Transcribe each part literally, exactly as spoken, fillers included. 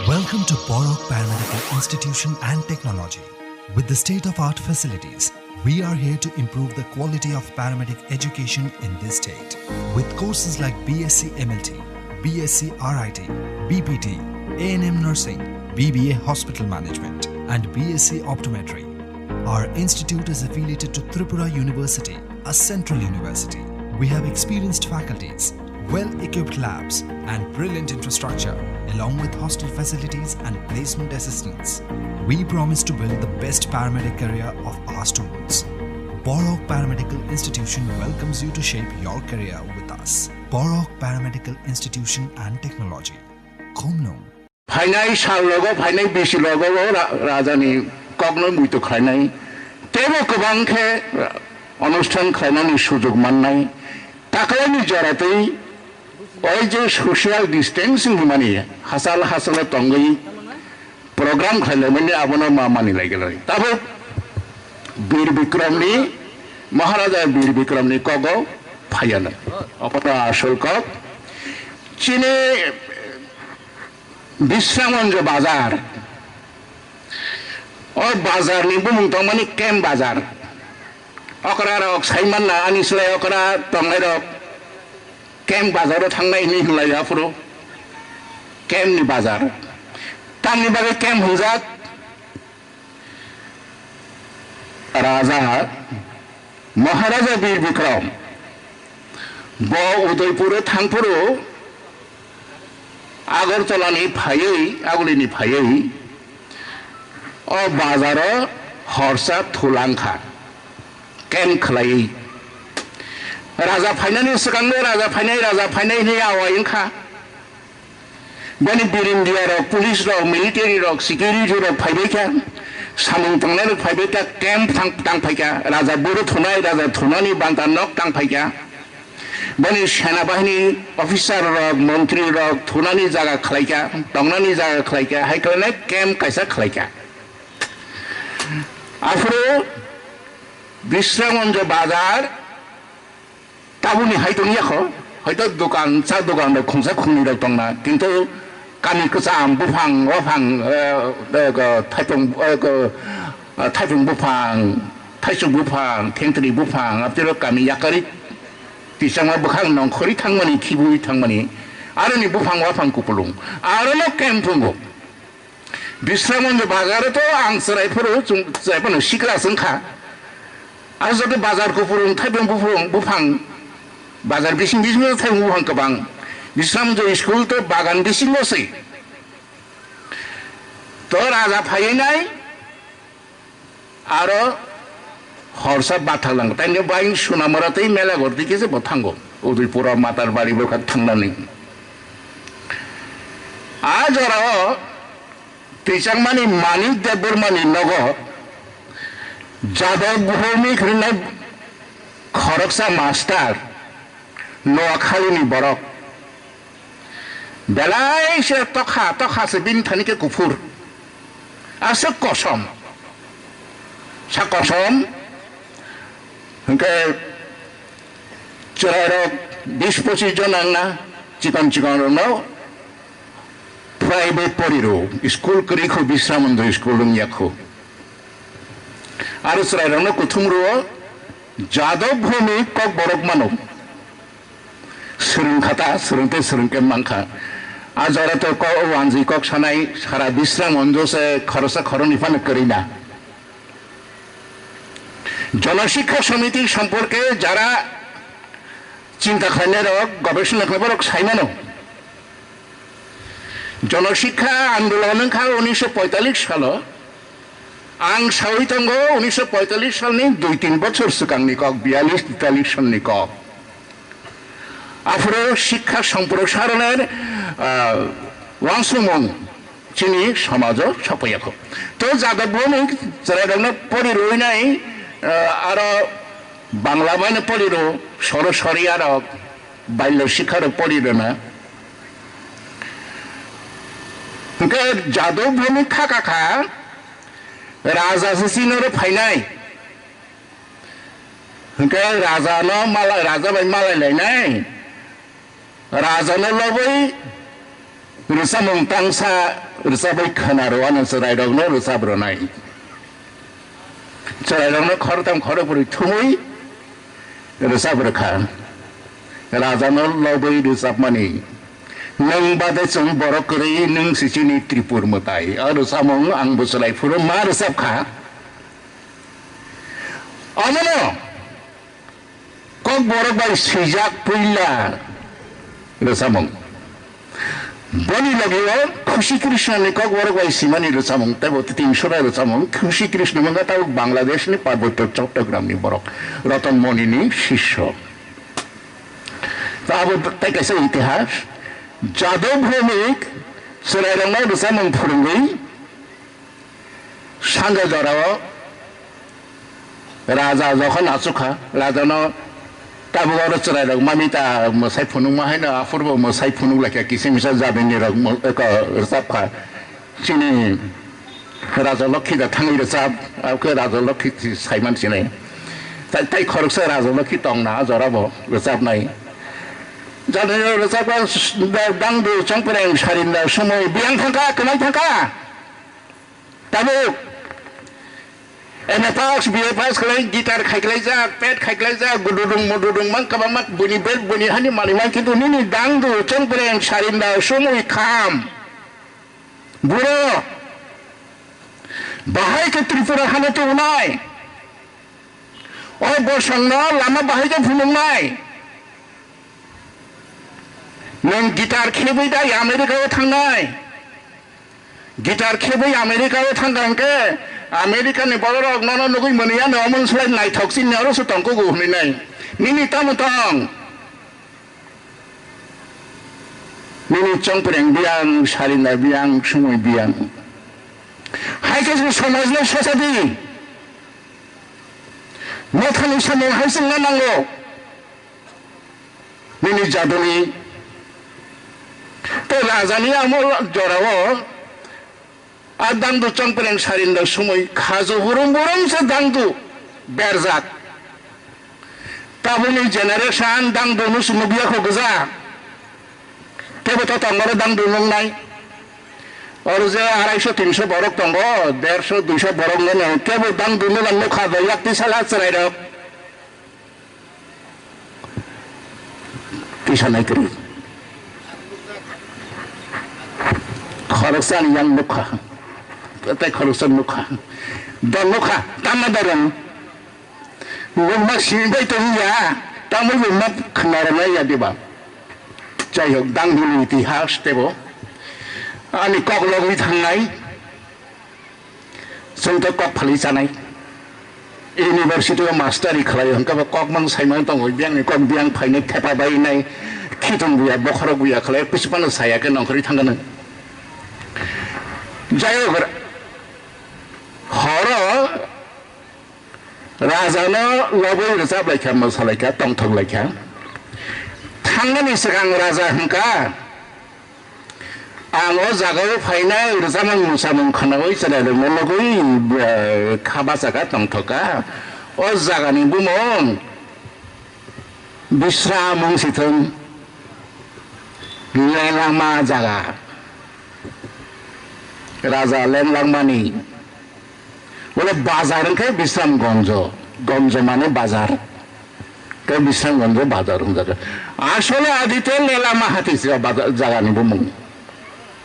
Welcome to Borok Paramedical Institution and Technology. With the state-of-art facilities, we are here to improve the quality of paramedic education in this state. With courses like B S c M L T, B S c R I T, B P T, A N M nursing, B B A hospital management, and B S c optometry, our institute is affiliated to Tripura University, a central university. We have experienced faculties, well-equipped labs, and brilliant infrastructure, along with hostel facilities and placement assistance. We promise to build the best paramedic career of our students. Borok Paramedical Institution welcomes you to shape your career with us. Borok Paramedical Institution and Technology. Khumnung. Phainai sal logo, phainai bisi logo o ra-, rajani kokno muitu khlainai. Tebo kwbang khe onusthan khlainani sujuk mannai. Taklaini joratwi oi je social distancing hwnmani hachal hachalo tongwi program khlailaimani abono ma mani laigelai. Tabuk Bir Bikramni, Maharaja Bir Bikramni kogo phaiyanai. Obono asol kok. Chini Bisramonjo bazar. O bazar ni bumung tongmani Kem bazar. Okra rok saimanna ani slai okra tongnai rok Kem bazar o thangnai hwnwi hwnlai aphuru Kem ni bazar. Tamni bagwi Kem hwnjak? Raja Maharaja Bir Bikram bo Udaipur o thangphuru Agartala ni phaiwi, Agulini phaiwi o bazaro horsa thulangkha, camp khlaiwi. Raja phainani swkango raja phainai, raja phainai hwnwi awai wngkha. Boni birindia rok, police rok, military rok, security rok phaibai kha, samung tangnai rok phaibai kha, camp thang, tang phai kha, raja buru thunai, raja thunani banta nok tang phai kha. Boni sena bahini officer rok, montri rok thunani jaga khlai kha, tongnani jaga khlai kha, hai khlainai camp kaisa khlai kha. Aphuru Bisramonjo bazar, tabuni hai tong yakho, hoito dokan, cha dokan rok khungsa khungnwi rok tongna, kintu kami kwcham buphang, waphang, eh, eh, ko thaipung, eh, ko, eh, thaipung buphang, thaisuk buphang, thengtri buphang, abtiro kami yakari tisangma bwkhak nongkhorwi thangmani, khibui thangmani, aroni buphang waphang kupulung, arono kemphungo. Bisramonjo bazaro to ang chwrai phuru, chwng chwrai phano sikla swngkha. Aro joto bazar kupulung, thaibung buphang, buphang, bazar bising bisingo thaibung buphang kwbang. Bisramonjo school to bagan bisingo se. To raja phaiwi nai, aro horsa bathak lang. Taini bai Sunamura tei Melagor dike se bo thango. Udaipura Matarbari bwkhak thangnani. A jorao Twijangmani Manik Debbarmani nogo Jadab Bhowmik hwnwi khoroksa master, Noakhalini borok. Belai se tokha, tokha se bini thani khe kuphur. Aswk kosom. Sa kosom. Hwnkhe chwrairok bis pochis jon wngna chikon chikon rokno private pori rw, school kwrwi kho Bisramondro school wngya kho. Aro chwrairokno kuthum rwo Jadab Bhowmik Kokborok mano. Swrwng kha ta, swrwng tei swrwng khe man kha. A jora to ko-, wanjwi kok sanai sara Bisramondro se khoroksa khoroknwi phano kwrwi na. Jonosikkha Somiti somporke jara chinta khlainai rok, gobesona khlainai borok sai mano. Jonosikkha andolon wngkha unisho poitalish salo. Ang saui tongo, unisho poitalish salni dui tin bochor swkangni kok, biyalish titalish sonni kok. Aphuru Shikkha Samprosaroner, ah, wansukmung chini somajo sophaiyakho. To Jadab Bhowmik chwrairokno pori rwinai, ah, aro Bangla baino pori rw, Soroswari aro Balya Shikkha rok pori rwna. Hwnkhe Jadab Bhowmik thaka kha, raja se chini oro phainai. Hwnkhe raja no mala-, raja bai malai lainai. Raja no lobwi Rwchapmung tangsa rwchapwi khwna rwano chwrairokno rwchap rwnai. Chwrairokno khoroktham khorokbrwi thumwi rwchap rwkha. Rajano lobwi rwchapmani. Nwng bade chwng borok kwrwi, nwng se chini Tripur mwtai. O rwchapmung ang bo chwrai phuru ma rwchap kha. Omono Kokborok bai swijak puila rwchapmung. Boni logio Khushi Krishnani Kokborok bai simani rwchapmung, teibo tinsora rwchapmung. Khushi Krishna wngkha tabuk Bangladeshni Parbotyo Chottogramni borok, Ratan Monini sisyo. Abo tei kaisa itihas. Jadab Bhowmik chwrairokno rwchapmung phwrwngwi Sanja jorao raja jokhon achukha, rajano tabuk oro chwrairok mamita mwsai phunukma haino aphurbo mwsai phunuk laikha, kisa misa jabinirok mo-, eko rwchapkha. Chini Raja Lokhi da thangwi rwchap, abokhe Raja Lokhi si saiman sinai. Tai, tai khoroksa Raja Lokhi tongna a jorabo rwchapnai. Jani rwchapkha s-, da-, dangdu chongpreng sarinda sumui biyang thangkha, kwmai thangkha. Tabuk M A pass, B A pass khlai, guitar khaiklaijak, pet khaiklaijak, gududung mududung mang kwbangma buini bel buini hani manwi mang, kintu nini dangdu chongpreng sarinda sumui kham. Buro bahai khe Tripura hano tubunai. O bosongno lama bahai khe phunuknai. Nwng guitar khebwi dai America-o thangnai. Guitar khebwi America-o thangkha hwnkhe, America-ni bororok nono nugwi mwnwi ano omo slai naithok chini oro se tongkugo hwnwi nai. Nini tamo tong? Nini chongpreng biyang, sarinda biyang, sumui biyang. Hai khe chwng somajno sosa di. Mothani samung hai chwngno nango. Nini jaduni tei rajani amo jorao a dangdu chongpreng sarinda sumui khaju burum burum se dangdu berjak. Tabukni generation dangdu no se nukya kho gwja. Teibo to tongmani dangdu nuknai. Oro je araiso tinso borok tongo, derso duiso borok nuknai. Teibo dangdu nukha do yakti sala chwrairok. Tisa nai kwrwi. Khoroksani yang nukha. Tei khoroksa nukha. Da nukha. Tama da rwng. Nukma simi bai tong ya. Tamo nukma khna rwna ya diba. Jai hok, dangduni itihas teibo. Ani kok logwi thangnai. Chwng to kok phalwi chanai. University o master ri khlai hwnkhe bo kok mang sai mang tongo, biyang ni kok biyang phainai thepa bai nai, khitung buya bokhorok buya khlai, kuchupano saya khe nongkhorwi thangkha nang. Jai hok, horo raja no lobwi rwchap laikha, mwsa laikha, tongthok laikha. Thangnani swkang raja hwnkha, ang o jagao phainai rwchapmung mwsamung khwnaui chwrairokno nugui, eh, kha bachaka tongthokha. O jagani bumung Bisramung sithwng, Lenglangma jaga. Raja Lenglangmani Bole bazar wngkhe Bisramgonjo, gonjo mane bazar. Tei Bisramgonjo bazar wngjak. Asole adite Lelama hati se bazar, jagani bumung.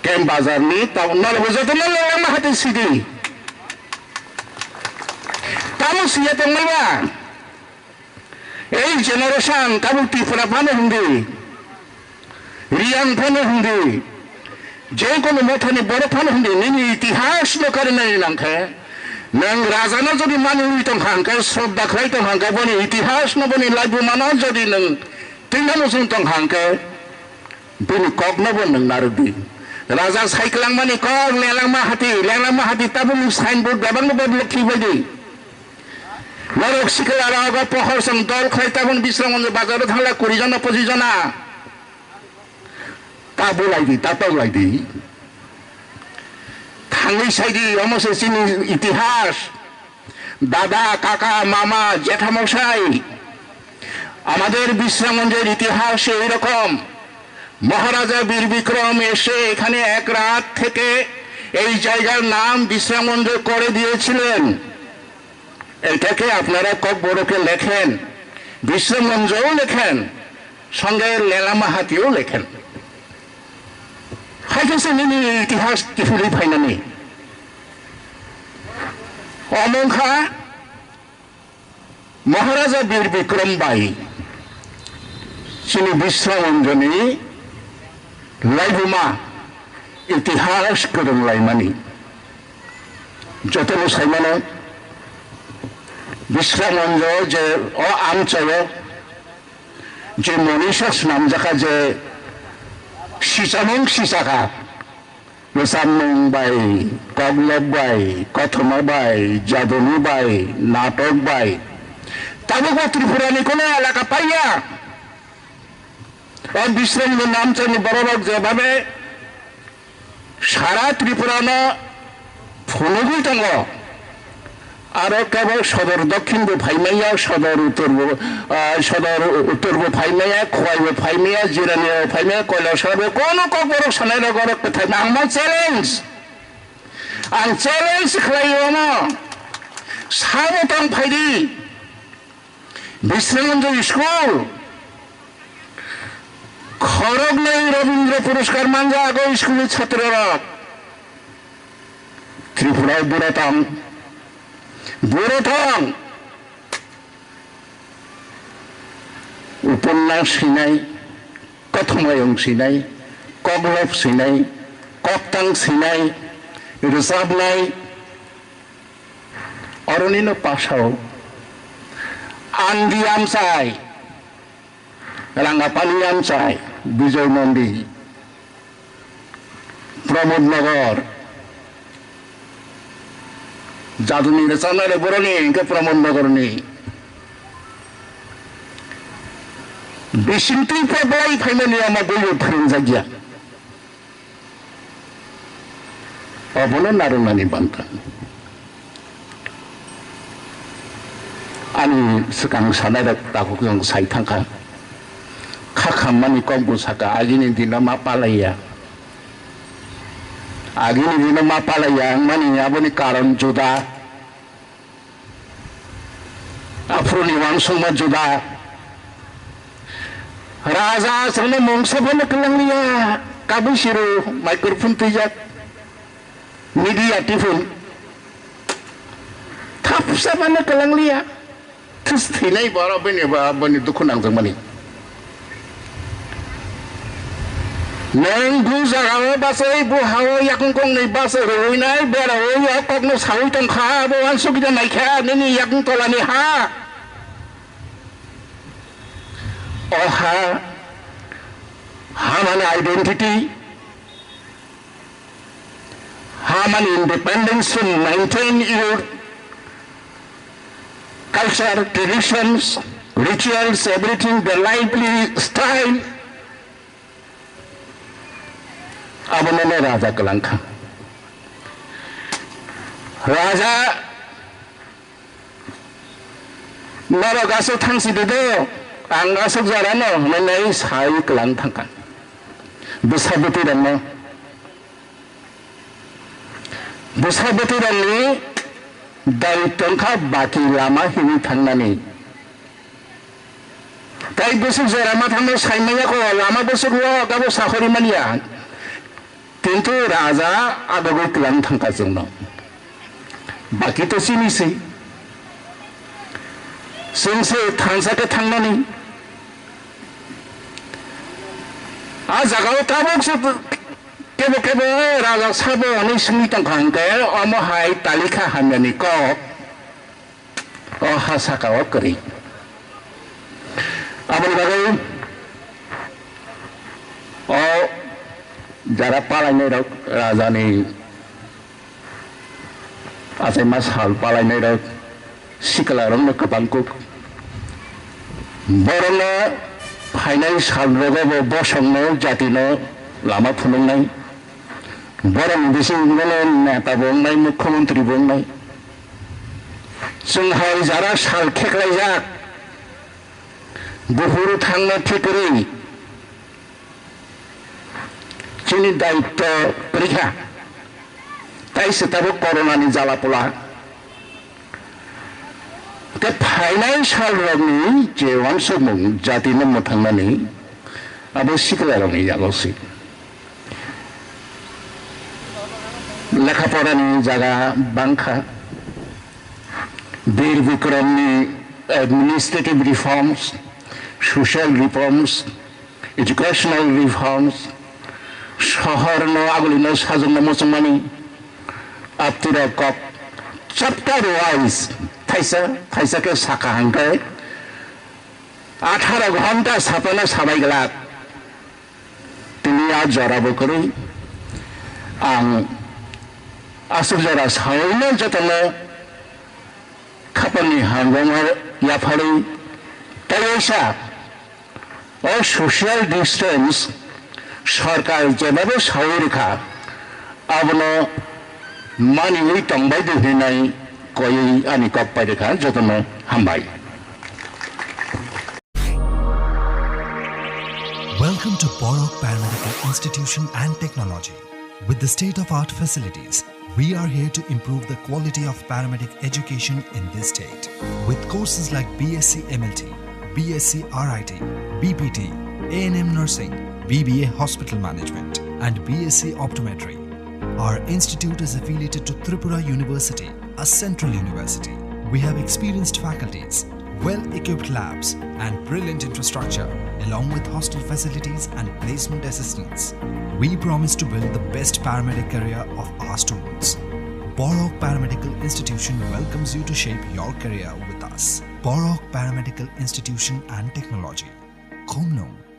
Kem bazarni town no bo jotono Lelama hati sidi. Tamo siya tongmani ba? Ei generation tabuk Tripura phano hindi, Reang phano hindi, je kono mothani borok phano hindi, nini itihas no karinani nangkhe, nwng raja no jodi manwi tongkha hwnkhe, sroddha khlai tongkha hwnkhe, boni itihas no, boni laibuma no jodi nwng twina muchung tongkha hwnkhe, bini kok no bo nwng narwkdi. Raja sai kwlangmani kok, Lelangma hati, Lelangma hati tabuk signboard bebak no bo lukhi baidi. Norok sikla rok o pohor song dol khlai tabun Bisramganj bazar o thangla kuri jona pochis jona. Ta bulai di, ta toklai di. Thangwi sai di, omo se chini itihas. Dada, kaka, mama, jethamosai. Amader Bisramganj er itihas se ei rokom. মহারাজা বীর বিক্রম এসে এখানে এক রাত থেকে এই জায়গার নাম বিশ্রামগঞ্জ করে দিয়েছিলেন। এটাকে আপনারা ককবরকে লেখেন, বিশ্রামগঞ্জও লেখেন, সঙ্গে লেলামাহাতিও লেখেন। Hai khe se nini itihas kiphilwi phainani. Omo wngkha Maharaja Bir Bikram bai chini Bisramganjoni laibuma itihas kwrwng laimani. Jotono saimano, Bisramganjo je o amchaio je monisa swnamjakha, je sichamung sisakha, bwsamung bai, koklop bai, kothoma bai, jaduni bai, natok bai, tabukbo Tripurani kono elaka paiya. O Bisramganjo amchaini bororok jebhabe sara Tripurano phunugwi tongo. Aro kebo sodor dokhin bo phaimaya, sodor uttor bo, ah, sodor uttor bo phaimaya, Khowai bo phaimaya, Jirani bo phaimaya, Koilasor bo, kono kokborok sanai rok orok kwthai ma. Ang ma challenge. Ang challenge khlai o no. Sabo tong phaidi. Bisramganjo school. Khoroknwi Rabindra Puraskar manjak o school ni chhatrorok. Tripura o buro tong. Buro tong. Uponnas sinai, kothomayung sinai, koklop sinai, koktang sinai, rwchapnai, Oroni no pasao. Andi amchai, Rangapani amchai, Bijoy Mondi, Pramod Nagar, jaduni rwchapnai rok boroni hwnkhe Pramod Nagarni. Bisingtwi phablai phaimani omo boibo phrwngjakya. Obono narwknani banta. Ani swkang sanai rok takhuk jong sai thangkha. Kha khammani kok bo saka, agini dino ma palaiya. Agini dino ma palaiya wngmani aboni karon juda. Aphuruni uansukma juda. Raja aswkno mungsa phano kwlangliya, kabui siro microphone twijak, media tiphun. Thapsa phano kwlangliya. Thus thwinai borok bini ba, bini dukhu nangjakmani. Nwng bu jagao bachai, bu hao yakung kongnwi bachai rwinai, bera o ya kokno saui tongkha, abo uansukya naikha nini yakung tolani ha. O ha, hamani identity, hamani independence to maintain your culture, traditions, rituals, everything, the lively style. Abono no raja kwlangkha. Raja norok aswk thangsi de do, ang aswk jora no hwnwi sai kwlang thangkha. Bwsa bwtwi rokno. Bwsa bwtwi rokni daitwng kha baki lama himwi thangnani. Tai bwswk jora ma thangno sai manya kho, lama bwswk lo gabo sahori manya. Kintu raja agogwi kwlang thangkha chwngno. Baki to chini se. Chwng se thansa khe thangnani. A jagao tabuk se kebo kebo raja sabo hwnwi swngwi tongkha hwnkhe omo hai talikha hamyani kok. O ha saka o kwrwi. Aboni bagwi o jara palainai rok rajani achaima sal palainai rok sikla rokno kwbang kuk. Borokno phainai sal rogo bo bosongno jatino lama phunuknai. Borokni bisingo neta bo wngnai, mukhyamantri bo wngnai. Chwng hai jara sal kheklaijak, buphuru thangna thik kwrwi, Bini daitto rikha. Tai se tabuk corona ni jala pola. Te phainai sal rokni je wansukmung jati no mwthangnani abo sikla rokni yago si. Lekha pora ni jaga bangkha. Bir Bikram ni administrative reforms, social reforms, educational reforms, sohor no aguli no sajwk no muchungmani, aptira kok chapter wise thaisa thaisa khe sakha hangkhe atharo ghonta sapano sabai glak. Tini a jora bo kwrwi ang aswk jora sawi no jotono khapangni hangwng o yapharwi taiwi sa. O social distance sorkar jebabo sawi rwkha, abono maniwi tongbai di hinwi koiwi ani kok pai rwkha, jotono hambai. Welcome to Borok Paramedical Institution and Technology. With the state-of-art facilities, we are here to improve the quality of paramedic education in this state. With courses like B S c M L T, B S c R I T, B P T, A N M nursing, B B A hospital management, and B S c optometry, our institute is affiliated to Tripura University, a central university. We have experienced faculties, well-equipped labs, and brilliant infrastructure, along with hostel facilities and placement assistance. We promise to build the best paramedic career of our students. Borok Paramedical Institution welcomes you to shape your career with us. Borok Paramedical Institution and Technology. Khumnung,